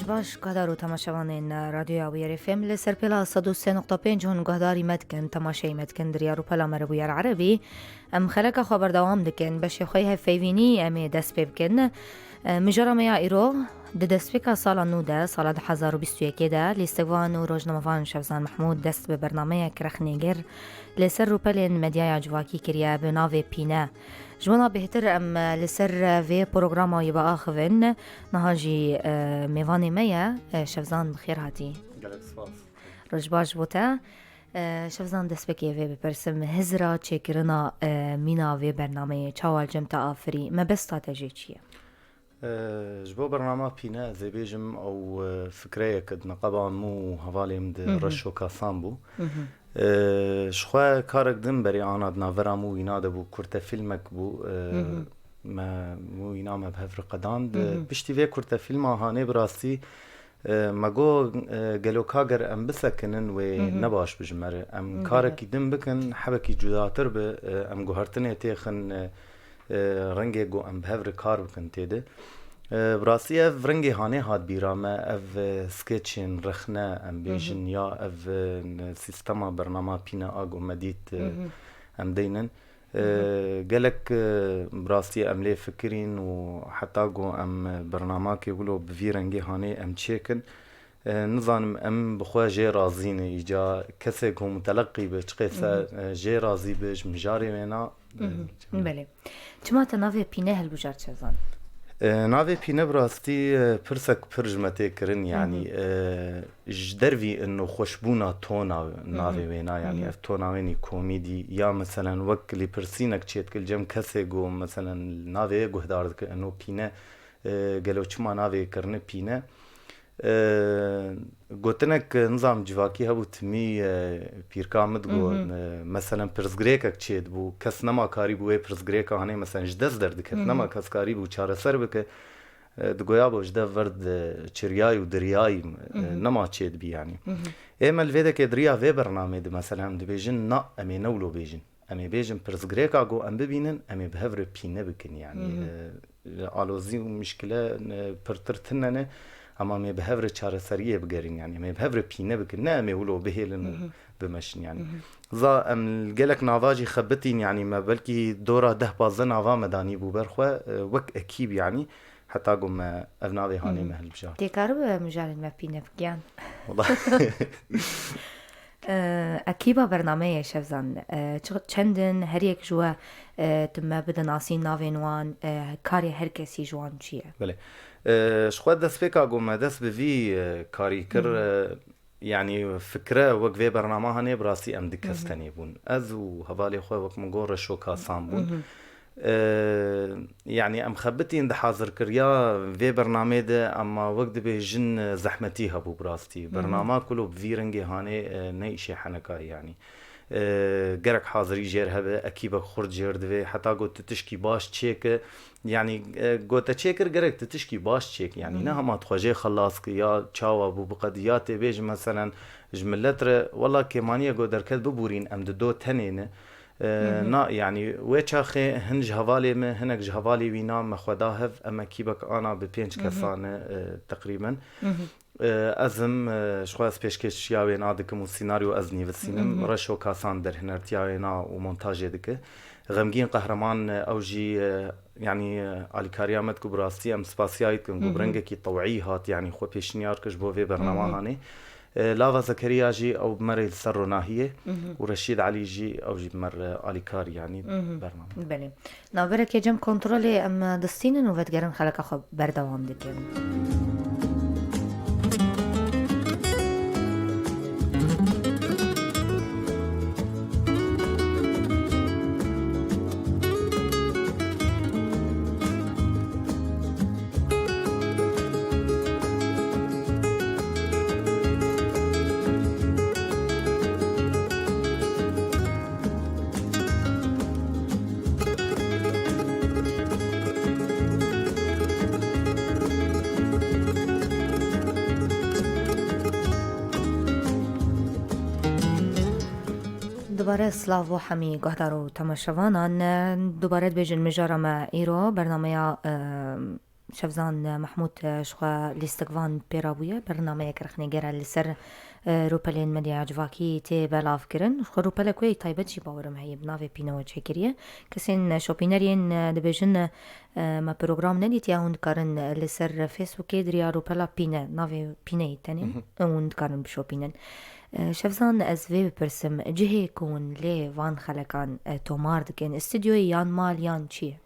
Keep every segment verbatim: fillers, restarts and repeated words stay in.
Baş, guhdar û temaşevanên Radyoya Bûyerê F M li ser pêla sed û sê nokta pênc hûn guhdarî me dikin, temaşeyî me dikin, di riya rûpela me re Bûyer Erebî. Em xeleka xwe berdewam dikin, beşê xwe yê hevpeyvînî em ê dest pê bikin. E, mijara me ya îro, di destpêka sala nû de, sala du hezar û bîst û yekê de, lîstikvan û rojnamevan Şevzan Mehmûd dest bi bernameyek rexnêgir li ser rûpelên medyaya civakî kiriye bi navê Pîne. Ji wana bêhtir em, e, li ser, e, vê programa wî biaxivin. Niha jî, e, mêvanê me ye, e, Şevzan, bi xêr hatî. Gelek spas. Roj baş bo te. E, Şevzan, destpêkê vê bipirsim, hizra çêkirina, e, mîna vê bernameyê çawa li cem te afirî? Mebesta te jê çi ye? E, ji bo bernama Pîne ez ê bêjim, ew, e, fikreyek di neqeba min û hevalê min di Hı hı. Reşo Kasan bû. Hı hı. E, ji xwe karek din berê ana di navbera min û wîna de bû, kurtefîlmek bû. E, Hı hı. Me min û wîna me bi hev re qedand. Hı hı. Piştî vê kurtefîlma hanê bi rastî, e, me got, e, gelo ka ger em bisekinin wê Hı hı. ne baş bi ji me re. Em Hı hı. karekî din bikin, hebekî cudatir bi, e, em guhertinê têxin, e, e, rengê ku em bi hev re kar bikin tê de. E, bi rastî ev rengê hanê hat bîra me, ev, e, skeçên rexne em Hı hı. bêjin ya ev, e, sîstema bernama Pîne a ku me dît, e, Hı hı. em deynin. E, Hı hı. gelek, e, bi rastî em lê fikirîn û heta ku em, e, bernamakê wilo bi vî rengê hanê em çêkin. E, nizanim em bi xwe jê razî ne. Îca kesê ku muteleqî be, çiqê se, Hı hı. e, jê razî be, ji mijarê wêna, e, Hı hı. Belê. Çima te navê Pîne hilbijart, Şevzan? E, navê Pîne bi rastî, e, pirsek pir ji me tê kirin, Hı hı. yanî, e, ji dervî ino xweşbûna tona Hı hı. navê wêna, yanî Hı hı. ev tona wênî komîdî ya meselen wek lêpirsînek çêdike li cem kesê ku meselen navê guhdar dike ino Pîne, e, gelo çima navê kirine Pîne? E, gotinek, e, nizam civakî hebû timî, e, pîrka min digot, Hı hı. e, meselen pirsgirêkek çêdibû, kes nema karîbû wê pirsgirêka hanê meselen ji dest derdiket, Hı hı. nema kes karîbû çareser bike. E, digoya bo ji dev vir di çiryayî û diryayî, e, Hı hı. nema çêdibî yanî. Hı hı. Ê me li vê dekê di riya vê bernamê di meselen em dibêjin, na, em ê ne wilo bêjin. Em ê bêjin pirsgirêka ku em bibînin, em ê bi hev re Pîne bikin yanî. Hı hı. E, alozî û mişkile, e, pirtir tune ne, ama em ê bi hev re çareseriyê bigerin yanî. Em ê bi hev re Pîne bikin, ne em ê wilo bihêlin û Hı hı. bimeşin yanî. Hı hı. Za em gelek nava jî xebitîn yanî, me belkî dora deh pazdeh nava me danî bû ber xwe, e, wek ekîb yanî, heta ku me ev navê hanê Hı. me hilbijart. Tê karibe mijarên me Pîne bikiyan? Wala. E, ekîba bernameyê Şevzan, e, çi-, çend in, her yek ji we, e, tu me bide nasîn navên wan, e, karê her kesî ji wan çi ye? Belê. E, ji xwe destpêka ku me dest bi vî, e, karî kir, Hı hı. e, yanî fikre wek vê bernama hanê bi rastî em du kes Hı hı. tenê bûn. Ez û hevalê xwe wek min got Reşo Kasan bûn. Hı hı. E, yanî em xebitîn di hazirkiriya vê bernamê de, ema wek dibêjin, e, zehmetî hebû bi rastî. Hı hı. Bernama kulo bi vî rengê hanê, e, ne îşê heneka ye yanî. E, gerek hazirî jêr hebe, ekîbek xurt jêr divê, heta got tu tişkî baş çêke. Yanî, e, gote çêkir gerek tu tişkî baş çêk. Yanî, Hı. ne hema tu xwe jê xelas ki ya çawa bû biqedî, ya tê bêjin meselen ji milet re, wela kêmaniye got derket bibûrîn, em di do tenê ne. E, Hı hı. na, yanî, wê çaxê hin ji hevalê me, hinek ji hevalê wî na me xwe da hev, em ekîbek ana bi pênc Hı hı. kesan e, e, teqrîben. Hı hı. E, ez im, e, ji xwe ez pêşkêşiya wêna dikim û sînaryo ez nivîsînim. Hı hı. Reşo Kasan derhinertiya wêna û montajê dike. Xemgîn Qehreman, e, ew jî, e, yanî, e, alîkariya me diku bi rastî em spasiya wî dikin ku Hı hı. bi rengekî tewî hat, yanî xwe pêşniyar kir ji bo vê bernama Hı hı. hanê. E, Lava Zekeriya jî ew bi me re li ser ronahiyê Hı hı. û Reşîd Elî jî ew jî bi me re alîkar, yanî Hı hı. bername. Belê. Navberekê cem kontrolê em distînin û vedigerin xeleka xwe berdewam dikin. Dubare silav bo hemî guhdar û temaşevanan. Dubare dibêjin mijara me îro bernameya, e, Şevzan Mehmûd, e, ji xwe lîstikvan pê rabûye, bernameyek rexnêger e li ser, e, rûpelên medyaya civakî tê belavkirin. Ji xwe rûpelek wê taybet jî bawerim heye, bi navê Pîne we çêkiriye. Kesên şopîner yên, e, dibêjin, e, me program nedîtiye, hûn dikarin, e, li ser Facebookê di riya rûpela Pîne, navê Pîneyê tenê, Mhm. e, hûn dikarin bişopînin. E, Şevzan, ez vê bipirsim, cihê ku hûn lê van xelekan, e, tomar dikin, stûdyoyê yan mal yan çi ye?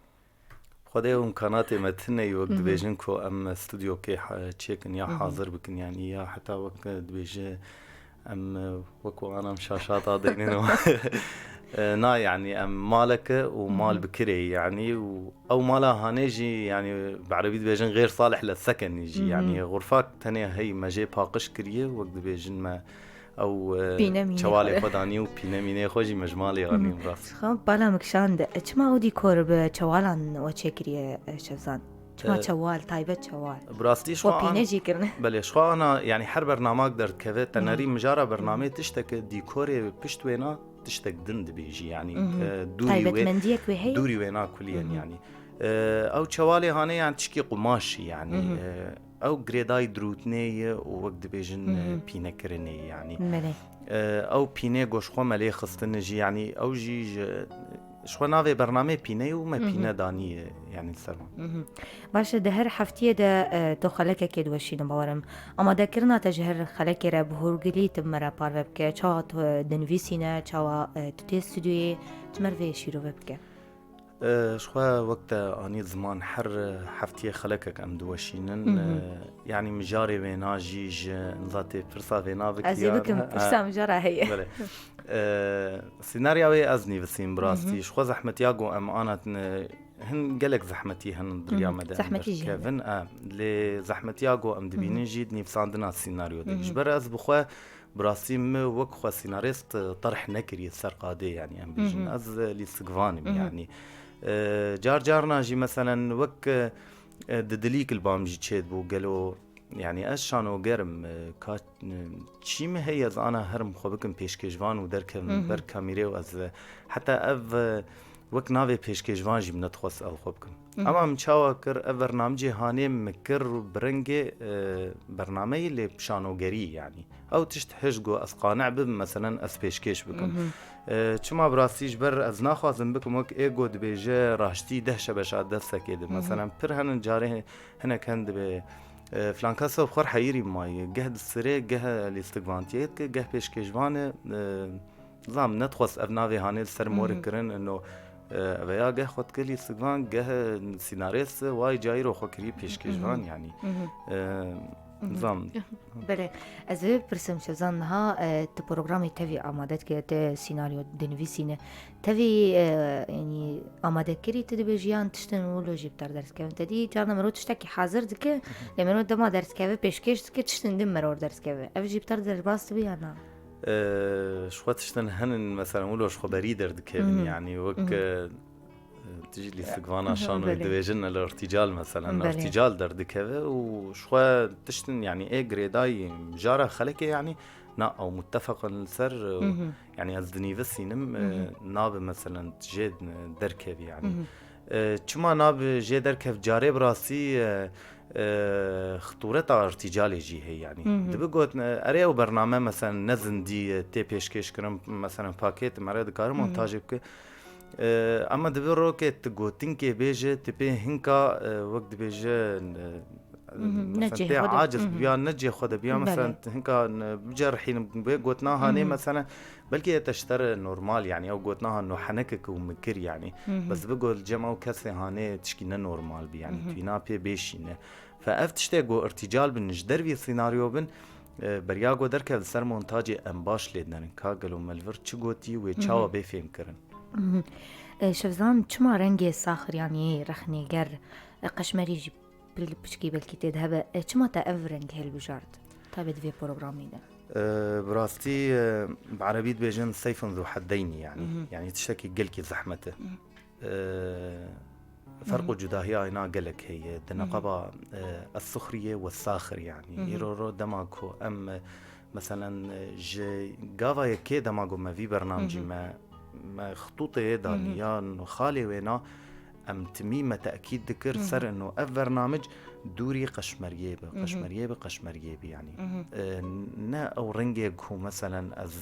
Xwedê û îmkanatê me tune ye, wek Mhm. dibêjin ku em stûdyokê ha-, çêkin ya Mhm. hazir bikin, yanî ya heta wek dibêje em, e, wek wana em şaşata deynin. E, na, yanî em malek e û mal Mhm. bi kirê ye, yanî û ew mala hanê jî, yanî bi erebî dibêjin xêr salih le sekenî jî, Mhm. yanî xurfak tenê hey me jê paqij kiriye, wek dibêjin me ew, e, Pîne mînê çewalê xwe. xwe danî û pîne mînê xwe jî me ji malê anî, Mhm. rast. Xwe bala min kişand. E, çima ew dîkor bi çewalan we çêkiriye, e, Şevzan? Çima E, çewal, taybet çewal? Bi rastî ji We xwe pîne an-, jî kirine. belê, ji xwe ana, yanî her bernamak derdikeve, tenerî Mhm. mijara bernamê Mhm. tişteke dîkorê pişt wêna tiştek din dibêjî, yanî, Mhm. e, dûrî wê, Taybetmendiyek wê heye? dûrî wêna kulî ye, Mhm. yanî. E, ew çewalê hanê, yan tişkî qumaşî, yanî, Mhm. e, ew girêdayî dirûtinê ye û wek dibêjin, e, Mhm. pînekirinê ye, yanî. Belê. E, ew pînê go ji xwe me lê xistine jî, yanî ew jî ji, ji xwe navê bernamê pîne ye û me Mhm. pîne daniye, yanî li ser wan. Mhm. Baş e, di her heftiyê de, e, tu xelekekê diweşîne, bawerim. Amadekirina te ji her xelekê re bi hûrgilî tu bi me re parve bike. Çawa tu, e, dinivîsîne, çawa, e, tu tê stûdyoyê, tu me re vê şîrove bike. E, ji xwe wek te anî ziman, her heftiyê xelekek em diweşînin. Mhm. E, yanî mijarê wêna jî ji niza tê pirsa wêna bikiriya. Ez ê bikim, pirsa mijara heye. Belê. E, senarya wê ez nivîsîm bi rastî. Mhm. Ji xwe zehmetiya ku em ana, e, hin gelek zehmetî hin di riya Mhm. me de em Zehmetî jî hene. derdikevin. E, lê zehmetiya ku em dibînin Mhm. jî di nivîsandina senaryo de. Mhm. Ji ber ez bi xwe Bi rastî min wek xwe senarist, e, terh nekiriye ser qadê, yanî em bêjin. Mhm. Ez, e, lîstikvan im, Mhm. yanî. E, car carna jî meselen wek, e, e, di dilî kilbam jî çêdibû, gelo, yanî ez şanoger im, e, ka, e, çî min heye ez ana herim xwe bikim pêşkêşvan û derkevim Mhm. ber kamîrê û ez, e, heta ev, e, wek navê pêşkêşvan jî min nedixwest ew xwe bikim. Mhm. Ema min çawa kir, ev bernamecê hanê min kir bi rengê, e, bernameyê lê bi şanogerî, yanî. Ew tişt hişt got ez qane bibim, meselen ez pêşkêş bikim. Mhm. E, çima bi rastî ji ber ez naxwazim bikim wek ê got dibêje raştî deh şebeşa deh sekê de. Mhm. Meselen pir henin carê hinek hen dibê, e, filan kes ew xwe heyirî mayî, geh di sirê, geh lîstikvantiyê dike, geh pêşkêşvan e, e, Zam nedixwest ev navê hanê li ser morê Mhm. kirin, ino, e, ev ya geh xwe dikir lîstikvan, geh, e, senarist, way cayîro xwe kirî pêşkêşvan, Mhm. yanî. Mhm. E, Mhm. zam. Belê, ez ê bipirsim, Şevzan, niha, e, tu programê tevî amade dike, tu senaryo dinivîsîne. Tevî, e, yanî amadekirî tu dibêjî yan tiştin wilo jî bi te re derdikevin? Te dî carna mero tiştekî hazir dike, Mhm. lê mero dema derdikeve, pêşkêş dike, tiştin din mero derdikeve. Ev jî bi te re derbas dibe yan na? E, ji xwe tiştin henin, meselen, wilo ji xwe berî derdikevin, Mhm. yanî wek, Mhm. e, tu jî lîstikvana Mhm, şanoyê belê. dibêjin, el irtîcal, meselen, Belê. irtîcal derdikeve û ji xwe tiştin, yanî ê girêdayî mijara xelekê, yanî na ew muttefeqin li ser, e, Mhm. yanî ez dinivîsînim, e, Mhm. nabe, meselen, jê derkevî, yanî. Mhm. E, çima nabe jê derkev carê bi rastî, e, e, xitûreta irtîcalê jî heye, yanî. Hı hı. Dibe got, e, erê ew bername, meselen, ne zindî, e, tê pêşkêş kirin, meselen, pakêt, mere dikare Hı hı. montajê bike. E, ema dibe rokê tu gotinkê bêje, tu pê hinka, e, wek dibêje, e, Hı hı. Ne mesela cihê tê xwe de. aciz Hı hı. biya, ne cihê xwe de biya, Belê. mesela tu hinka, e, bicerihîn, bê gotina hanê, Hı hı. mesela, belkî te ji te re normal, yanî, ew gotina ha no henekek û mikir, yanî. Hı hı. Bes dibe got, li cem ew kesê hanê tişkî ne normal bî, yanî, Hı hı. tu îna pê bêşîne. Fe ev tiştê ku irtîcal bin, ji dervî senaryo bin, e, beriya ku derkev li ser montacê em baş lê dinerin. Ka gelo me li vir çi gotî wê Hı hı. çawa bê fêmkirin? Hı hı. E, Şevzan, çima rengê saxir, yanî rexnêger, e, qeşmerî jî bil-, piçkî belkî tê de hebe, e, çima te ev reng hilbijart? Taybet vê programî de. E, bi rastî, e, bi erebî dibêjin seyfun zû heddeynî, yanî. Hı hı. Yanî tiştekî gelkî zehmet e. Hı hı. E, ferq û Hı hı. cudahiya ina gelek heye. Di Hı hı. neqeba, e, es-suxriyê we saxir, yanî. Hı hı. Îro ro dema ku em, e, meselen, e, ji gava yekê dema ku me vî bernamcî Hı hı. me, me xitûtê yê danî, Hı hı. yan xalê wêna, em timî me tekîd dikir ser ino ev bernamij dûrî qeşmeriyê bi, qeşmeriyê bi, qeşmeriyê bi, yanî. E, ne ew rengê ku, meselen, ez,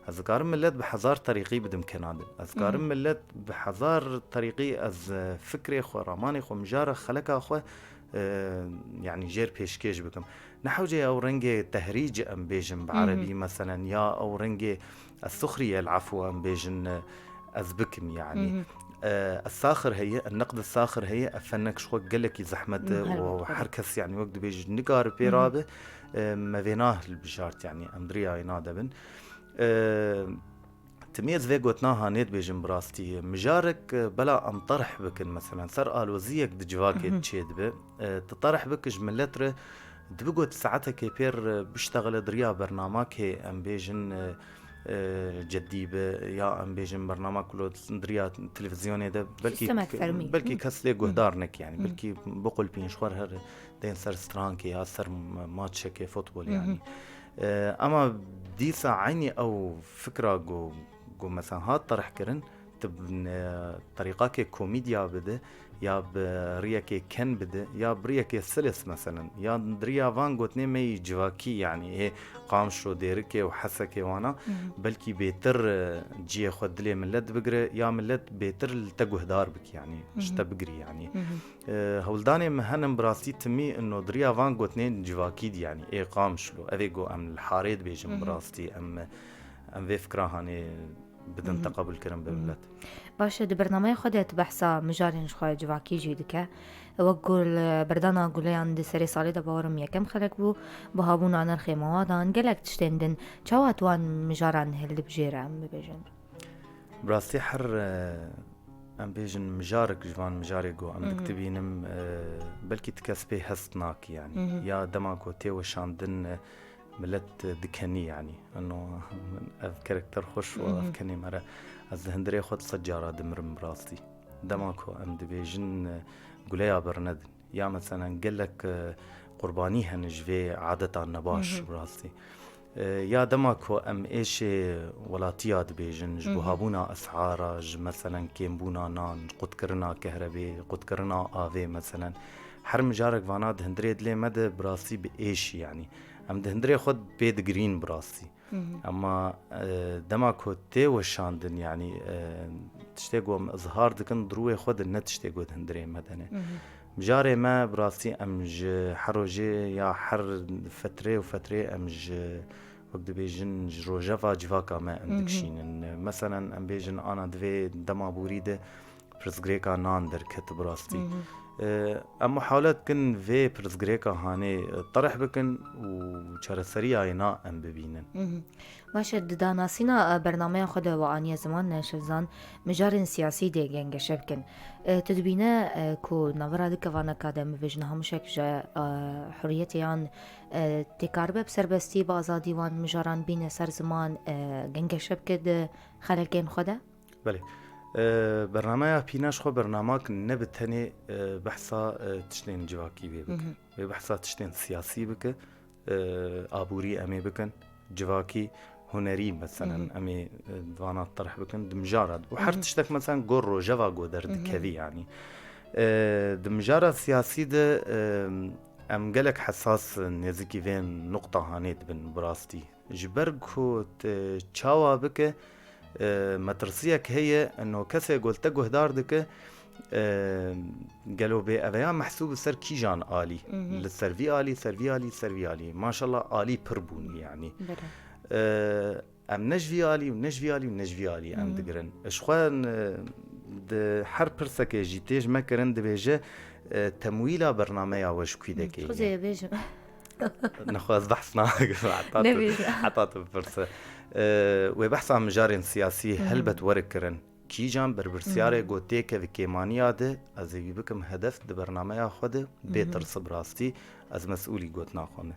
ez dikarim millet bi hezar terîqî bidim kenandin. Ez dikarim millet bi hezar terîqî ez, e, fikrê xwe, ramanê xwe, mijara xeleka xwe, e, yanî jêr pêşkêş bikim. Ne hewce ew rengê tehrîc em bêjin bi erebî, meselen, ya ew rengê ez suxriye el afû em bêjin, e, ez bikim, yanî. E, ez saxir heye, e, neqd saxir heye, e, fenek ji xwe gelekî zehmet e, û her kes, yanî, wek dibêjin, nikare pê rabe, e, me vê nahilbijart, yanî, em diriyayê nadebin. E, Timî ez vê gotina hanê dibêjim bi rastî. Mijarek, e, bela em terh bikin, meselen, ser aloziyek di civakê çê dibe, e, tu terh bike ji millet re, dibe got saetekê pê re biştexile di riya bernamakê, em bêjin, e, e, cedî be, ya em bêjin bernamak ku lo di riya televîzyonê de, belkî, belkî kes lê guhdar neke, yanî, belkî biqulpîn ji xwe re her tên ser strankê ya ser ma-, maçekê futbol, yanî. E, ama dîsa eynî ew fikra ku, ku mesela hat terih kirin, tu bi, e, terîqakê komîdya bide, ya bi riyekê ken bide, ya bi riyekê silis, meselen, ya di riya van gotinê me yî civakî, yanî ê Qamşo, Dêrikê û Hesekê wana, belkî bêtir, e, ciyê xwe dilê millet bigire, ya millet bêtir li te guhdar bike, yanî ji te bigirî, yanî. E, hewldanê me henin bi rastî timî ino di riya van gotinên civakî de, yanî ê Qamşlo, ev ê ku em li harê dibêjin bi rastî, em, em vê fikra hanê bidin teqebûlkirin bi millet. Baş e, di bernameya xwe de tu behsa mijarên ji xwe civakî jî dike. Wek ku li berdana guleyan di serê salê de bawerim yekem xelek bû, buhabûna nirxê mewadan, gelek tiştên din. Çawa tu wan mijaran hildibijêre, em bibêjin? Bi rastî her, e, em bêjin mijarek ji van mijarê ku em diktibînim, e, belkî ti kes pê hest nake, yanî. Ya dema ku tê weşandin, e, millet dikenî, yanî. Ino min ev karakter xweş û ev kenê me re, ez di hundirê xwe di sed cara dimirim bi rastî. Dema ku em dibêjin, e, guleya bernedin. Ya meselen gelek, e, qurbanî hene ji vê adetan nebaş bi rastî. E, ya dema ku em êşê welatiya dibêjin, ji buhabûna esara, ji meselen kêmbûna nan, qutkirina kehrebê, qutkirina avê meselen. Her mijarek vana di hundirê dilê me de bi rastî bi êşî, yanî. Em di hundirê xwe pê digirîn bi rastî. Ama, e, dema ku tê weşandin, yanî, e, tiştê ku em izhar dikin, di rûyê xwe de ne tiştê ku di hundirê me de ne. Mijarê me bi rastî em ji her rojê ya her fetrê û fetrê em ji, wek dibêjin, ji rojeva civaka me em dikişînin. Meselen, em bêjin ana divê dema borî de pirsgirêka nan derket bi rastî. E, em muhawele dikin vê pirsgirêka hanê, e, terih bikin û çareseriya yê na em bibînin. Baş e, di danasîna, e, bernameya xwe de we aniye ziman, e, Şevzan, mijarên siyasî dê gengeşe bikin. E, tu dibîne, e, ku navbera du kevaneka de, em bibêjin, hemûşek ji, e, huriyetê yan, e, tê karibe bi serbestî, bi azadî wan mijaran bîne ser ziman, e, gengeşe bike di xelekên xwe de? Belê. E, bernameya pîna ji xwe bernamak ne bi tenê, e, behsa, e, tiştên civakî vê bike. Wê behsa tiştên siyasî bike, e, aborî em ê bikin, civakî, hunerî meselen em ê, e, vana terh bikin, di mijara de. Û her tiştek meselen gor rojeva ku derdikevî, yanî. E, di mijara siyasî de, e, em gelek hesas nêzikî vê nuqta hanê dibin bi rastî. Ji ber ku te çawa bike, e, metirsiyek heye, ino kesê ku li te guhdar dike, e, gelo bê eveya mehsûb ser kîjan alî? Li ser vî alî, ser vî alî, ser vî alî. Maşallah alî pir bûn, yanî. E, em ne ji vî alî û ne ji vî alî û ne ji vî alî em digirin. Ji xwe, e, di her pirsekê jî tê ji me kirin dibêje, e, temwîla bernameya we ji kwî dekê ye? Xwezê bêjim. Nexwe ez behs nakim, heta tu, Nebêje. Heta tu bipirse. Ee, wê behsa mijarên siyasî helbet were kirin. Kîjan berpirsyarê ku têkeve kêmaniya de, ez ê wî bikim hedef di bernameya xwe de, bê tirs bi rastî, ez mesûlî gotina xwe me.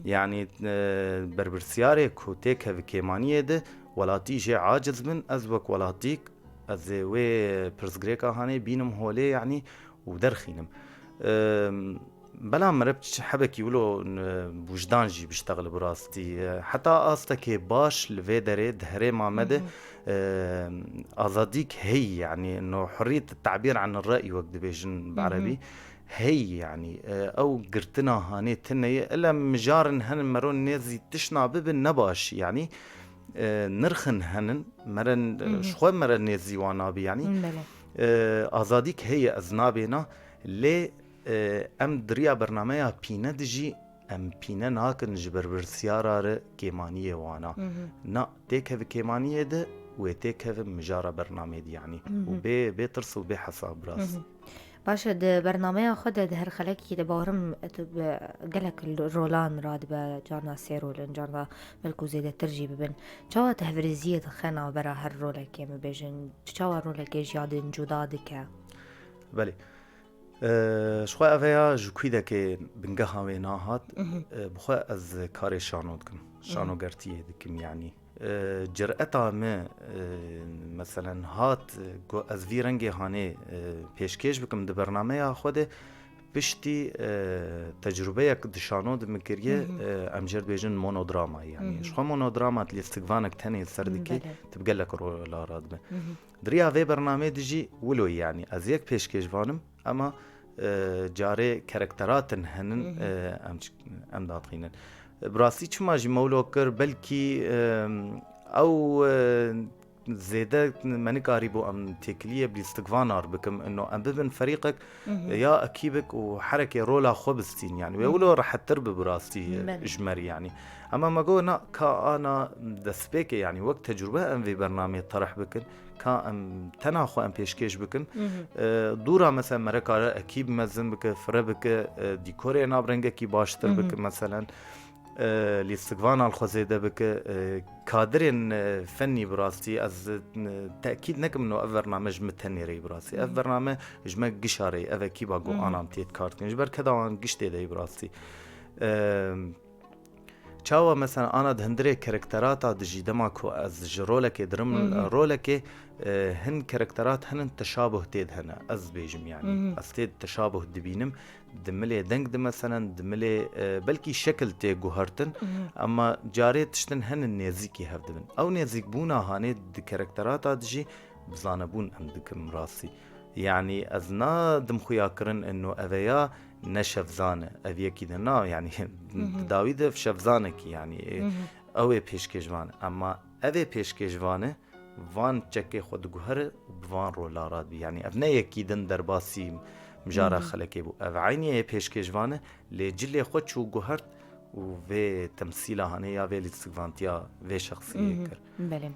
Yanî, e, berpirsyarê ku têkeve kêmaniyê de, welatî jê aciz bin, ez wek welatîk, ez ê wê pirsgirêka hanê bînim holê, yanî, û derxînim. Em, Bela meriv çi hebekî wilo, n-, wijdan jî biştexile bi rastî. Heta astekê baş li vê derê di herêma me de e, azadîk heyî, yanî no hurriyet tabîr an re'y wek dibêjin bi erebî, heyî, yanî, e, ew girtina hanê tune ye. Ila mijarin henin mero nêzî tişna bibin ne baş, yanî, e, nirxin henin, mere, ji xwe mere nêzî wan nabî, yanî, Belê. e, azadîk heye ez nabêna, lê, e, em di riya bernameya pîne dijî, em pîne nakin ji berpirsyara re kêmaniyê wana. Na, têkeve kêmaniyê de, wê têkeve mijara bernamê de, yanî. Û bê, bê tirs û bê hesab bi rastî. Baş e, di bernameya xwe de, di her xelekî de bawerim tu bi gelek rolan radibe, carna sê rol in, carna belkû zêdetir jî bibin. Çawa tu hevrêziyê dixe navbera her rolekê, em bibêjin? Tu çawa rolekê ji ya din cuda dike? Belê. E, ji xwe ev ya ji kûdekê bingeha wê nahat. E, bi xwe ez karê şano dikim. Şanogertiyê dikim, yanî. E, cireta me, e, meselen hat, e, ku ez vî rengê hanê, e, pêşkêş bikim di bernameya xwe de, piştî, e, tecrubeyek di şano de min kiriye, e, em jê dibêjin monodrama, yanî. Ji xwe monodrama lîstikvanek tenê li ser dikê, Belê. tu bi gelek rola radibe. Di riya vê bernamê de jî wilo, yanî ez yek pêşkêşvan im, ema, e, carê kerekteratin henin, e, em ç-, em dadixînin. Bi rastî çima jî me wilo kir, belkî, e, ew, e, zêde me nikarîbû em têkiliyê bi lîstikvanar bikim, ino em bibin ferîqek ya ekîbek û herekê rola xwe bistîn, yanî wê wilo rehettir bi bi rastî, Belê. ji me re, yanî. Ema me got, na, ka ana destpêkê, yanî wek tecrube em vê bernameyê terih bikin, ka em tena xwe em pêşkêş bikin. E, dûra mesela mere kare ekîb mezin bike, fire bike, e, dîkorê nav rengekî baştir bike, meselen, e, lîstikvana li xwe zêde bike, e, kadirên, e, fennî bi rastî ez, e, tekîd nekim no ev bername ji min tenê re yî bi rastî. Ev bername ji me gişa re yî, ev ekîba ku anan tê kar dikin. Ji ber keda wan giş tê de yî bi rastî. E, Çawa mesela ana di hundirê kerekterata dijî dema ku ez ji rolekê dirim, rolekê, e, hin kerekterat hinin teşabuh tê de hene, ez dibêjim, yanî. Ez tê de teşabuh dibînim, di milê deng de meselen, di milê, e, belkî şekil tê guhertin, ema carê tiştin hene nêzîkî hev dibin. Ew nêzîkbûna hanê di kerekterata dijî bi zanebûn em dikim rastî. Yanî ez nadim xuya kirin ino ev ya ne şevzan e, ev yekî din na, yanî di dawî de şevzanekî, yanî, e, ew ê pêşkêşvan e. Ema ev ê pêşkêşvan e, van çekê xwe diguhere û bi van rola radibî. Yanî ev ne yekî din derbasî mijara xelekê bû. Ev eynî yê pêşkêşvan e, lê cilê xwe çû guhert û vê temsîla hanê ya vê lîstikvantiya vê şexsiyê kir. Belê.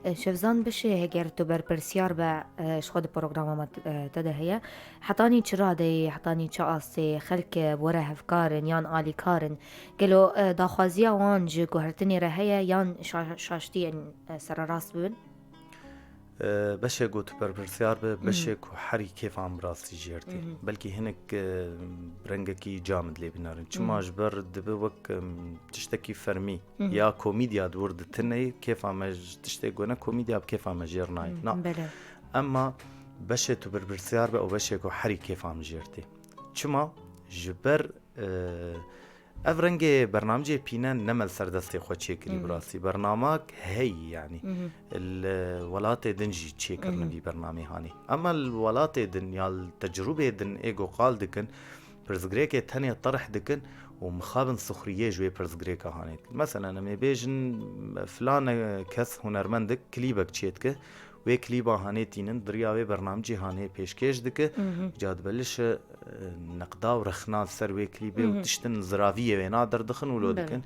E, Şevzan Bişê, heger tu berpirsiyar be, e, ji xwe di programa me, e, te de heye. Hetanî çi radeyê, hetanî çi astê xelk, e, bi we re hevkar in yan alîkar in? Gelo, e, daxwaziya wan ji guhertinê re heye yan şa-, şaştiyên, e, sererast bibin? E, beşê ku tu berpirsiyar be, beşê ku herî kêfa min bi rastî jêr tê. Belkî hinek, e, rengekî ca min dilê binarin. Çima ji ber dibe wek, em, tiştekî fermî ya komîdya di wir de tune ye, kêfa me ji tiştê ku ne komîdya bi kêfa me jêr nayê. Na. Belê. Emma beşê tu berpirsiyar be, ew beşê ku herî kêfa min jêr tê. Çima? Ji ber, e, Ev rengê bernamecê pîne ne me li ser destê xwe çêkirî bi rastî. Bernamak heyî, yanî. Li welatê din jî çêkirin vî bernamê hanî. Ema li welatê din ya li tecrûbê din ê ku qal dikin, pirsgirêkê tenê terih dikin û mixabin sixriyê ji wê pirsgirêka hanê dikin. Meselen, em ê bêjin, filan kes hunermendek klîbek çêdike, wê klîba hanê tînin, di riya wê bernamecê hanê pêşkêş dike, ca dibelişe, e, neqda û rexna li ser wê klîbê û tiştin ziraviyê wê na derdixin û lo Belê. dikin.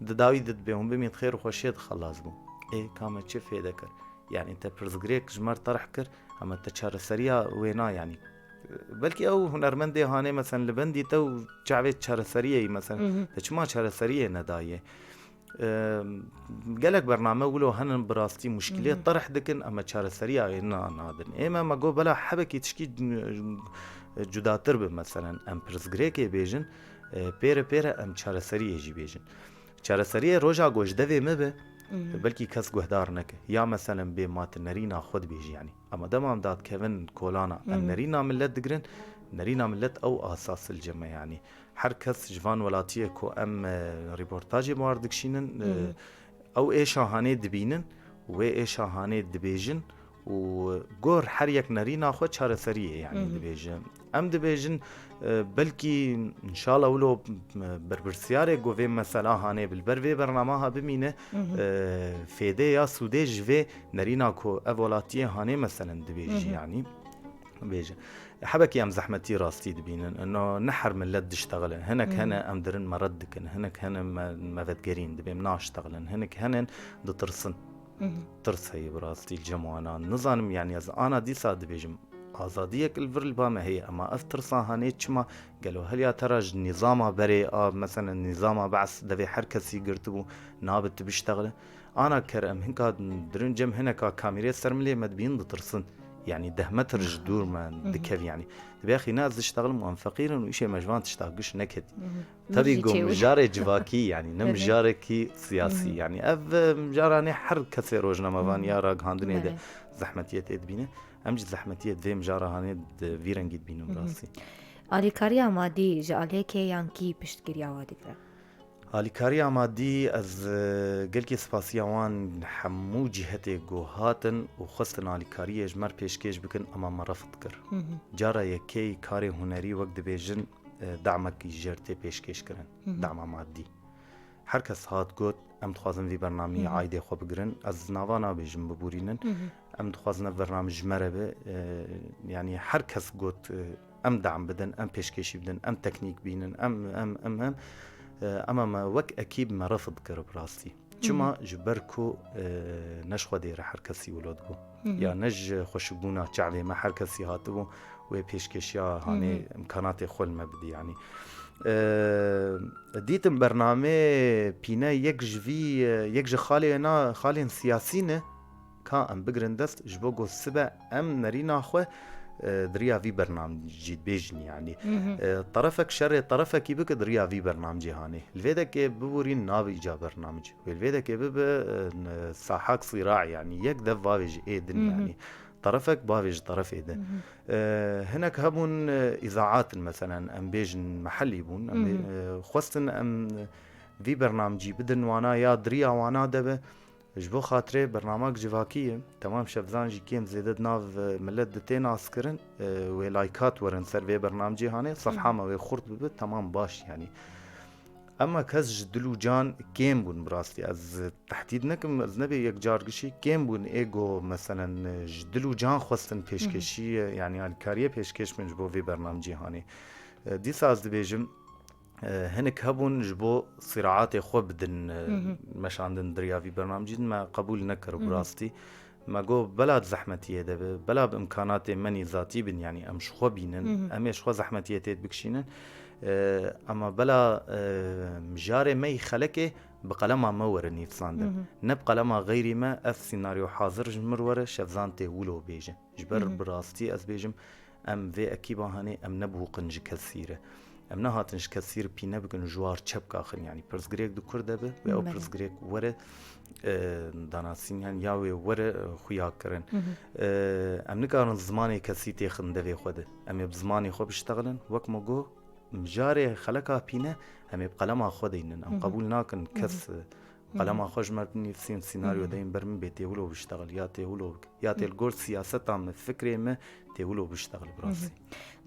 Di dawî de dibê hûn bimîn xêr û xweşiyê de xelas bû. Ê, ka me çi fêde kir? Yanî te pirsgirêk ji me re terih kir, hema te çareseriya wê na, yanî. Belkî ew hunermendê hanê, meselen, li bendî te û çavê çareseriyê yî, meselen, te çima çareseriyê nedaye? Em, gelek bername wilo henin bi rastî muşkilê terih dikin, ema çareseriya wê na-, nadin. Ê me, me got bela hebekî tişkî cudatir bi, meselen, em pirsgirêkê bêjin, e, pêre pêre em çareseriyê jî bêjin. Çareseriyê roja ku ji devê me be, belkî kes guhdar neke. Ya meselen bê ma tu nerîna xwe dibêjî, yanî. Ema dema em dadikevin kolana, em nerîna millet digirin, nerîna millet ew asas li cem e, yanî. Her kes ji van welatiyê ku em, e, rîportajê bi war dikişînin, e, ew êşa hanê dibînin Wê êşa hanê dibêjin û gor her yek nerîna xwe çareseriyê, yanî, dibêje. Em dibêjin, e, belkî înşallah wilo, e, berpirsyarê ku vê mesela hanê bi li ber vê bernama ha bimîne, e, fêdê ya sûdê ji vê nerîna ku ev welatiyê hanê meselen dibêjî, yanî. Bêje. Hebekî em zehmetî rastî dibînin. Ino ne her milet diştexile. Hinek hene em dirin me red dikin. Hinek hene me, me vedgerîn dibêm naştexilin. Hinek hene ditirsin. Tirs heye bi rastî li cem wana. Nizanim, yanî ez ana dîsa dibêjim. Azadiyek li vir li ba me heye. Ema ev tirsa hanê çima? Gelo heliya te re ji nîzama berê a, meselen nîzama Be's devê her kesî girtibû, nabe tu biştexile. Ana ker em hinka dirin cem hineka kamîrê ser milê me dibînin ditirsin. Yanî deh metr ji dûr me dikev yanî. Dibê xîna ez diştexlim û em feqîr in û îşê me ji van tişta giş neketî. Tevî go mijarê civakî, yanî ne mijarekî siyasî. Yanî ev, e, mijaranê her kesê rojnamevan ya ragihandinê de zehmetiyê tê dibîne. Em jî zehmetiyê di vê mijara hanê di vî rengî dibînin bi rastî. Alîkariya madî ji aliyê kê yan kî piştgiriya we digire? Alîkariya madî, ez, e, gelkî spasiya wan hemû cîhetê ku hatin û xwestin alîkariyê ji me re pêşkêş bikin, ema me refd kir. Cara yekê karê hunerî wek dibêjin, e, damekî jêr tê pêşkêş kirin, dama madî. Her kes hat got, em dixwazin vî bernamî aîdê xwe bigirin. Ez nava nabêjim biborînin. Em dixwazin ev bername ji me re be. E, yanî her kes got, e, em dam bidin, em pêşkêşî bidin, em teknîk bînin, em, em, em, em. E, ema me wek ekîb me refd kir bi rastî. Çima? Ji ber ku, e, ne ji Xwedê re her kesî wilo dibû. Ya ne ji xweşikbûna çavê me her kesî hatibû wê pêşkêşiya hanê imkanatê xwe li me bidî, yanî. E, dîtim bernamê pîne yek ji vî, e, yek ji xalê na, xalên siyasî ne. Ka em bigirin dest, ji bo ku sibe em nerîna xwe, e, di riya vî bernamcî dibêjin, yanî. E, terefek şerê terefekî bike di riya vî bernamcê hanê. Li vê dekê biborîn nabe îca bernamc. Wê li vê dekê bibe, e, n-, sahak sîra, yanî yek dev bavêje ê din, yanî. Terefek bavêje terefê din. E, hinek hebûn, e, îzaat in, meselen, em bêjin mehellî bûn, em bê-, e, xwestin em vî bernamcî bidin wana ya di riya wana de be. Ji bo xatirê bernamek civakî ye. Temam şevzan jî kêm zêde di nav, e, milet de tê naskirin. E, wê laykat werin ser vê bernamcê hanê. Sefha me wê xurt bibe, temam baş yanî. Ema kes ji dil û can kêm bûn bi rastî. Ez tehdîd nekim, ez nebê yek car gişî kêm bûn. Ê go meselen, e, ji dil û can xwestin pêşkêşî, e, yanî alîkariyê pêşkêş bin ji bo vê bernamcê hanê. E, dîsa ez dibêjim, E, hinek hebûn ji bo sîraatê xwe bidin, e, meşandin di riya vî bernamcî din me qebûl nekir bi rastî. Me got bela di zehmetiyê de be, bela bi imkanatê me nîzatî bin, yanî em ji xwe bînin, em ê ji xwe zehmetiyê tê bikişînin. E, ema bela, e, mijarê me yî xelekê bi qelema me were nivîsandin. Ne bi qelema xeyrî me, ev sînaryo hazir ji mir were, şevzan tê wilo bêje. Ji ber bi rastî ez bêjim, em vê ekîba hanê em nebiqûn ji kesî re. Em nehatin ji kesî re pîne bikin û ji war çepka xin. Yanî pirsgirêk di kur de be, wê ew pirsgirêk were, e, danasîn, yanî ya wê were, e, xuya kirin. E, em nikarin zimanê kesî têxin devê xwe de. Em ê bi zimanê xwe biştexilin. Wek me got, mijarê xeleka pîne, em ê bi qelema xwe deynin. Em qebûl nakin kes, e, qelema xwe ji me binivîsîn, sînaryo deyin ber min bê tê wilo biştexil, ya tê wilo bike, ya tê li gor siyaseta me, fikrê me tê wilo biştexil bi rastî.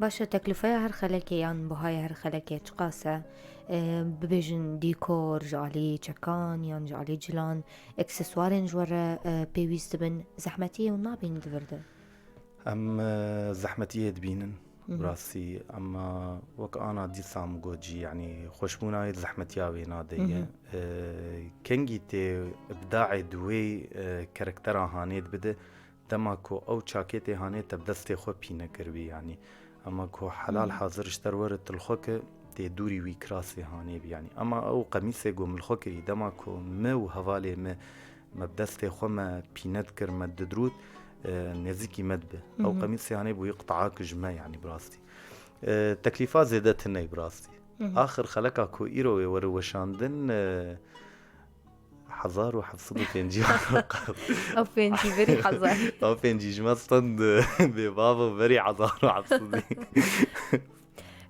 Baş e, teklifeya her xelekê yan buhaya her xelekê çiqas e, e, bibêjin dîkor ji alî çekan yan ji alî cilan, ekseswarên ji we re, e, pêwîst dibin, zehmetiyê hûn nabînin di vir de? Em, e, zehmetiyê dibînin. Bi rastî, ema wek ana dîsa min got jî, yanî xweşbûna wê di zehmetiya wê nade ye. E, kengî tê îbdaê di wê, e, karaktera hanê dibide, dema ku ew çakê tê hanê te bi destê xwe pîne kiribî, yanî. Ema ku helal hazir ji te re were tu li xwe ke tê dûrî wî kirasê hanê bî, yanî. Ema ew qemîsê ku min li xwe kirî, dema ku me û hevalê me me bi destê xwe me pîne dikir, me didirût, e, nêzîkî me dibe. Ew qemîsê hanê bûyî qitaak ji me, yanî bi rastî. E, teklîfa zêde tune ye bi rastî. Axir xeleka ku îro wê were weşandin, e, hezar û heft sed û pêncî. Ew pêncî berî hezar. Ew pêncî ji me stend bê bavo berî hezar û heft sed.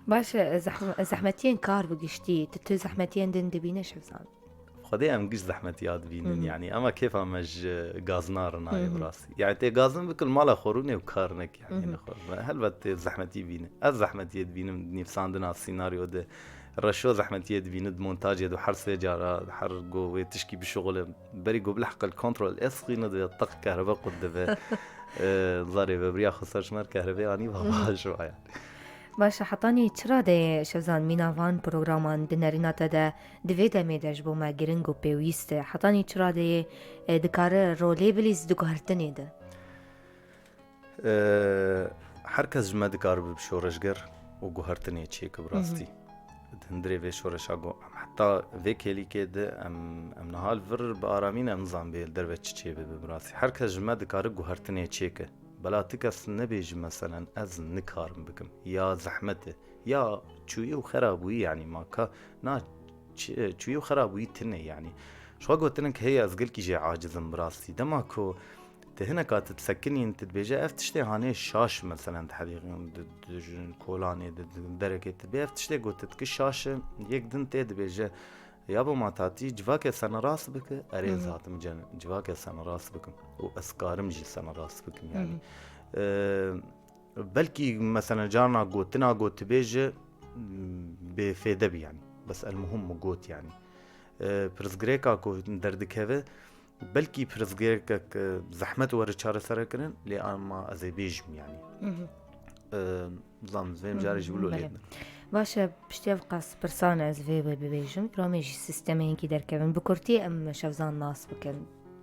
Baş e, zehm-, zehmetiyên kar bi giştî, tu, tu zehmetiyên din dibîne şevzan? Xwe Xwedê em giş zehmetiya dibînin, Hı hı. yanî, ema kêfa me ji gazna re nayê Hı hı. bi rastî. Yani, tê gazin bikil mala xwe rûnê û kar nek, yani, Hı hı. ne xwe. Ve helbet tê zehmetî bîne. Ez zehmetiyê dibînim di nivîsandina sînaryo de. Reşo zehmetiyê dibîne di montajê de her sê cara, her go wê tişkî bişuxule. Berî go bilehqil kontrol, ez xîne dibe, teq kehrebe qut dibe. Ee, zarê vebiriya xwe ser ji me re kehrebê anî, va baş va yani. Baş e, hetanî çi radeyê Şevzan mîna van programan di nerîna te de di vê demê de ji bo me giring û pêwîst e? Hetanî çi radeyê, e, dikare rolê bilîz di guhertinê de? Ee, her kes ji me dikare bibe şoreşger û guhertinê çêke bi Hı hı. rastî. Di hundirê vê şoreşa go, em heta vê kêlîkê de em, em niha li vir bi aramî ne, em nizanin bê li derve çi çê bibe bi rastî. Her kes ji me dikare guhertinê çêke. Bela ti kes nebêjî, meselen, ez nikarim bikim. Ya zehmet e. Ya çûyî û xerabûyî, yanî, ma ka, na, çi-, çûyî û xerabûyî tune, yanî. Ji xwe gotinek heye, ez gelkî jê aciz im bi rastî. Dema ku tu hineka tu disekinîn, tu dibêje, ev tiştê hanê şaş, meselen, di hedîqê, di, di, di kolanê, di, di derekê, tu dibê ev tiştê ku tu dikî şaş e, yek din tê dibêje, ya bo ma tatî, civakê senerast bike, erê, Hı hı. ez hatim cen-, civakê senerast bikim û ez karim jî senerast bikim, Hı yanî. hı. Ee, belkî, meselen, carna gotina got tu bêje, m, bê fêde bî, yanî. Bes el muhim min got, yanî. Ee, pirsgirêka ku derdikeve, belkî pirsgirêkek, e, zehmet were çareserekirin, lê ama ez ê bêjim, yanî. Hı hı. Ee, zam, vê mijarê jî wilo Belê. lê din. Baş e, piştî ev qas pirsan ez vê wê bibêjim. Ramê jî sîstemê hinkî derkevin. Bi kurtî em Şevzan nas bikin.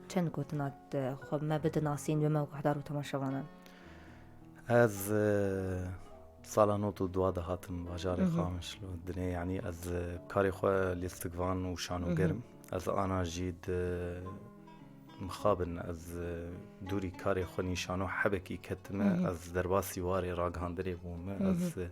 Çend gotina te xwe me bidin nasîn, bi me û guhdar û temaşevanan. Ez, e, sala nod û dua de hatim bajarê Hı hı. Qamişlo dinê, yanî ez, e, karê xwe lîstikvan û şanoger Hı hı. im. Ez ana jî di mixabin, ez, e, dûrî karê xwe nîşano hebekî ketime, Hı hı. ez derbasî warê ragihandirê bûme, Hı hı. ez, e,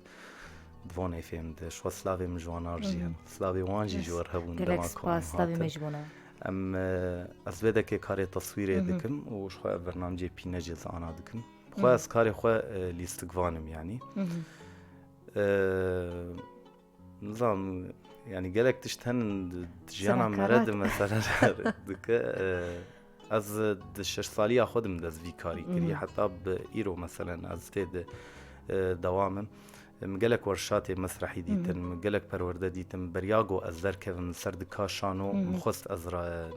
di van F M de, ji xwe slavê min ji wan re jî Hı hı. hene. Slavê wan jî ji Yes. we re hebûn Gelek dema ku spas, em slavê hatin. me ji bona. Em, e, ez vê dekê karê teswîrê Hı hı. dikim û ji xwe ev bernamecê pîne jê ez ana dikim. Xwe Hı hı. ez karê xwe, e, lîstikvan im, yanî. Hı hı. E, nizam, yanî gelek tişt henin di, di jiyana me re Serakarat. di mesele dike. E, ez di şeş saliya xwe de min dest vî karî kiriye. Hı hı. Heta bi îro, meselen, ez tê de, e, dewam im. Min gelek werşatê mesrehî Hı hı. dîtin, min gelek perwerde dîtin. Beriya ku ez derkevim li ser dika şano, Hı hı. min xwest ez ra-,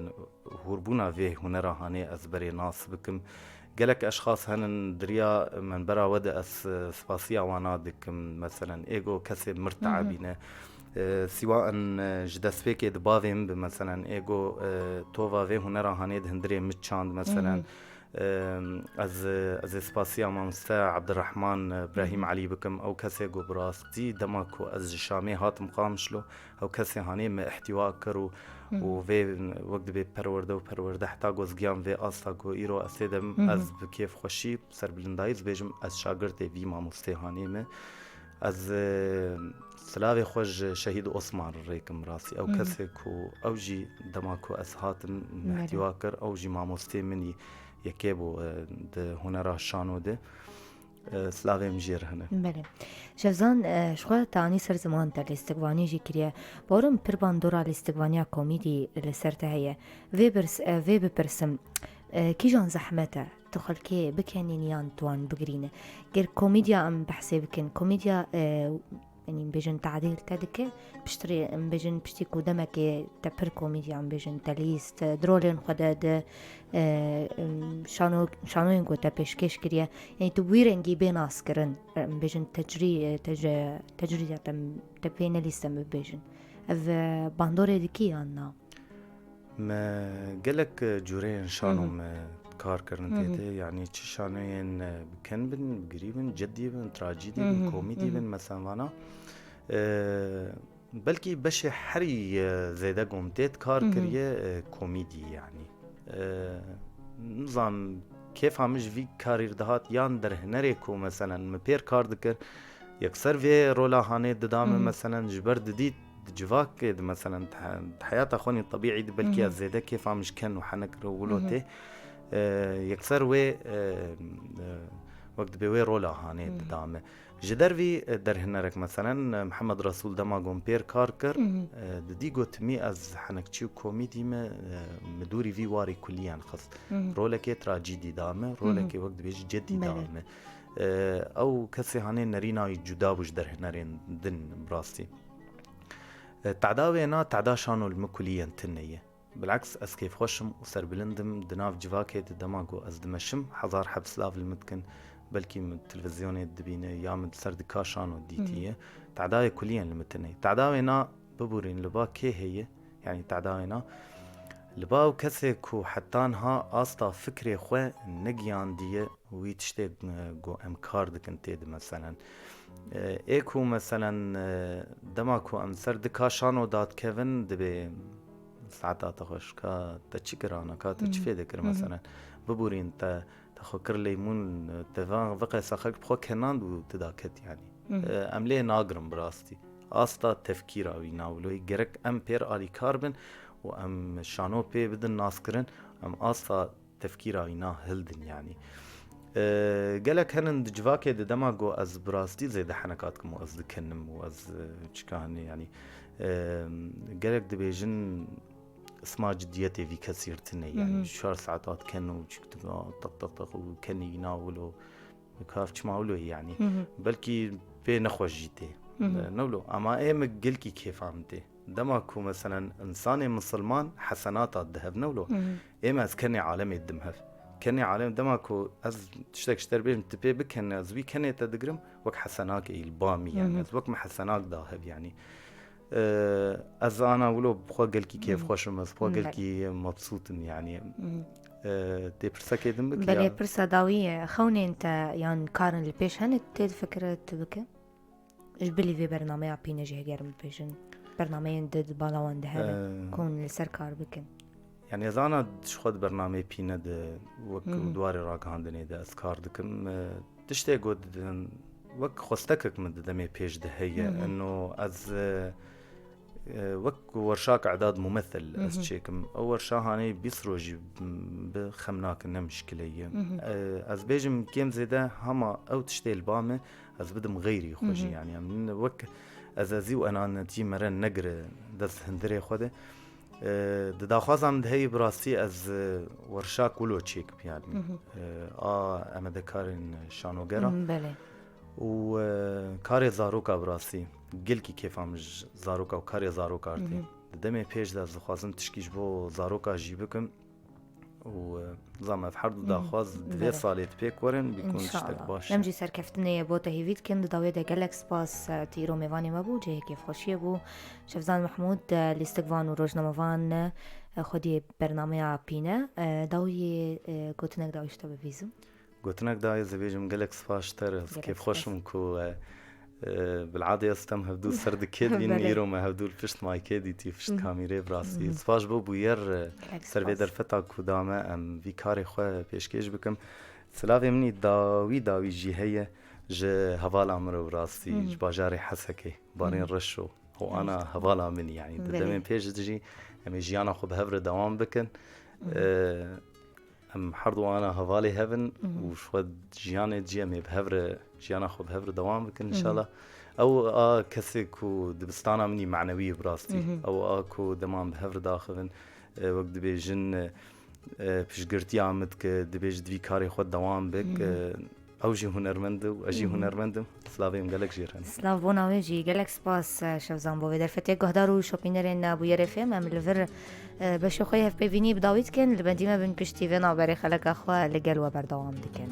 hûrbûna vê hunera hanê ez berê nas bikim. Gelek eşxas henin di riya minbera we de ez, e, spasiya wana dikim. Meselen, ê go kesê mir Hı hı. teebîne. E, sîwa in, e, ji destpêkê di bavê min bi, meselen, ê go, e, tova vê hunera hanê di hundirê min çand, meselen. Hı hı. E, ez, ez ê spasiya mamoste Abdurrahman, e, Brahîm Hı hı. Elî bikim. Ew kesê ku bi rastî dema ku ez ji Şamê hatim Qamişlo, ew kesê hanê me îhtîwa kir û, Hı hı. û vê wek dibê perwerde û perwerde heta ku ez giyan vê asta ku îro ez tê de Hı hı. ez bi kêfxweşî serbilindayî dibêjim, ez şagirtê vî mamostê hanê me. Ez, e, silavê xwe ji Şehîd Osman re rêkim rastî. Ew Hı hı. kesê ku ew jî dema ku ez hatim, Belê. me îhtîwa kir, ew jî mamostê min î yekê bû, e, di hunera şano de. E, silavê min jê re hene. Belê. Şevzan, e, ji xwe te anî ser ziman te lîstikvanî jî kiriye. Bawerim pir bandora lîstikvaniya komîdî li ser te heye. Vê birs-, e, vê bipirsim, e, kîjan zehmet e? Tu xelkê bikenîn yan tu wan bigirîne? Ger komîdya em behsê bikin, komîdya, e, yanî, em bêjin tadîl te dike, piştre em bêjin piştî ku demekê te pir komîdya, em bêjin te lîst, di rolên xwe de, di, e, em, şano-, şanoyên ku te pêşkêş kiriye, yanî, tu bi wî rengî bê naskirin, em bêjin tecrî-, e, tec-, tecrîdiya te, te pê nelîst em bibêjin. Ev, e, bandorê dikî yan na? Me gelek, e, cûreyên şano Hı hı. me kar kirin Hı hı. tê de. Yanî çi şanoyên, e, bi ken bin, bi girî bin, cidî bin, trajîdî Hı bin, hı. komîdî Hı hı. bin, mesela vana. E, belkî beşê herî, e, zêde gom tê kar Hı hı. kiriye, e, komîdî yanî. E, nizam kêfa min ji vî karî re dihat yan derhênerê ku meselen min pêr kar dikir, yekser vê rola hanê dida min, Hı hı. meselen, ji ber didît di civakê de, meselen, di he-, di heyata xwe nî tebîî de belkî Hı hı. ez zêde kêfa min ji ken û henek re wilo Hı hı. tê. E, yekser wê, e, e, wek dibê wê rola hanê Hı hı. dida min. Ji dervî, e, derhinerek, meselen, e, Mihemed Resûl dema ku min pêr kar kir, e, didî got, "Timî ez henekçî û komîdî me, e, min dûrî vî warî kuliyen xist." Rolekê trajîdî da min, rolekê wek dibêjî cedî da min. E, ew kesê hanê nerîna wî cuda bû ji derhinerên din, bi rastî. E, teda wêna, teda şano li min kuliyen tune ye. Bileks, ez kêfxweş im û serbilind im di nav civakê de, dema ku ez dimeşim, hezar heb silav li min dikin, belkî min televîzyonê dibîne ya min li ser dika şano dîtiye. Tedayê kuliyen li min tune ye. Teda wêna, bibûrîn, li ba kê heye? Yanî teda wêna, li ba ew kesê ku heta niha asta fikrê xwe negiyandiye, wî tiştê, e, ku em kar dikin tê de, meselen. E, ê ku, meselen, e, dema ku em ser dika şano dadikevin, dibê saeta te xweş, ka te çi kir ana, ka te çi fê dikir, meselen. Bibûrîn, te, te xwe kir leymûn, te van, viqesa xelk bi xwe kenand û tu daket, yanî. E, em lê nagirin, bi rastî. Asta tefkîra wî nawilo ye. Gerek em pêr alîkar bin û em şano pê bidin naskirin, em asta tefkîra wîna hildin, yanî. E, gelek henin di civakê de, dema ku ez bi rastî zêde henekat kim û ez dikenim û ez, e, çika hene, yanî, e, gelek dibêjin, isma cidiyetê vî kesî tune ye, yanî çar saeta diken û çik dikin, teq, teq, teq û kenî wîna wilo, kav çima wilo ye, yanî. Belkî pê nexweş jî tê. E, ne wilo, ama ê min gelkî kêfa min tê. Dema ku, meselen, insanê misilman hesenata dihev, ne wilo. Ê me ez kenê alemê didim hev. Kenê alem, dema ku ez tiştek ji te bêjim, tu pê bikene, ez wî kenê te digirim, wek hesenakê yî li ba min, yanî. Ez wek min hesenak da hev, yanî. E, ez ana wilo bi xwe gelkî kêfxweş im, ez bi xwe gelkî mebsût im, yanî. E, tê pirsekê din bikî. Belê, ya. Pirsa dawî, e, xewnên te yan karin li pêş hene, tê difikire tu bike? Ji bilî vê bernameya pîne jî heger min bêjin, bernameyên di, di bala wan de hebe, Ee, ku hûn li ser kar bikin. Yanî ez ana ji xwe di bernameyê pîne de wek Hı hı. di warê ragihandinê de ez kar dikim. Ee, tiştê ku di, wek xwestekek min di demê pêş de heye. Hı hı. Eno ez, e, e, wek werşak edad mumethil ez Hı hı. çêkim. Ew werşa hanê bîst rojî bi xem nakin, ne mişkile ye. Hı hı. E, ez bêjim kêm zêde hema ew tiştê li ba me ez bidim xeyrî xwe jî, Hı hı. yanî em wek ezezî û enanetî me re negire dest hundirê xwe de. E, di daxwaza min de heyî bi rastî ez, e, werşak wilo çêkim, yanî. Hı hı. E, a emedekarên şanogera. Hı, belê. Û, e, karê zaroka bi rastî gelkî kêfa min ji zaroka û karê zaroka Hı tê. hı. Di demê pêş de ez dixwazim tişkî ji bo zaroka jî bikim. Û, e, zam ev her du Hı. daxwaz di vê Belê. salê di pêk werin, bîkun tiştek İnşallah. baş. Em jî serkeftinê ye bo te hêvî dikin. Di dawiyê de gelek spas, e, tu îro mêvanê me bû, cihê kêfxweşiyê bû. Şevzan Mehmûd, e, lîstikvan û rojnamevan, e, xwediyê bernameya pîne. E, dawiyê, e, gotinek dawî ji te bibîzim. Gotinek dayê, ez ê bêjim gelek spas ji te re. Ez Gelek kêfxweş spas. im ku, e, e, bil'adê ez tem hevdû ser dikê dibîn, Belê. îro me hevdû li pişt maykê dîtî, pişt Hı hı. kamîrê bi rastî. Hı hı. Spas bo bûyer, e, Gelek ser vê spas. derfeta ku da me em vî karê xwe pêşkêş bikim. Silavê min î dawî dawî jî heye ji hevala min re bi rastî, Hı hı. ji bajarê Hesekê, Barên Hı hı. Reşo. Û ana Evet. hevala min, yanî di Belê. demên pêş de jî em ê jiyana xwe bi hev re dewam bikin. Hı hı. E, Em her du ana hevalê hev in Hı hı. û ji xwe jiyanê cî em ê bi hev re, jiyana xwe bi hev re dewam bikin Hı hı. înşallah. Ew a kesê ku dibistana min î manewî ye bi rastî. Hı hı. Ew a ku dema em bi hev re daxivin, e, wek dibêjin, e, e, piştgirtiya min dike, dibêje di vî karê xwe dewam bik. Hı hı. E, ew jî hunermend e û ez jî Hı hı. hunermend im. Silavê min gelek jê re ne. Silav bona wê jî. Gelek spas, e, Şevzan, bo vê derfetê. Guhdar û şopînerên, e, Bûyerê F M, em li vir, e, beşê xwe yê hevpeyvînî bi dawî dikin. Li bendî me bin, piştî vê navberê xeleka xwe li gel we berdewam dikin.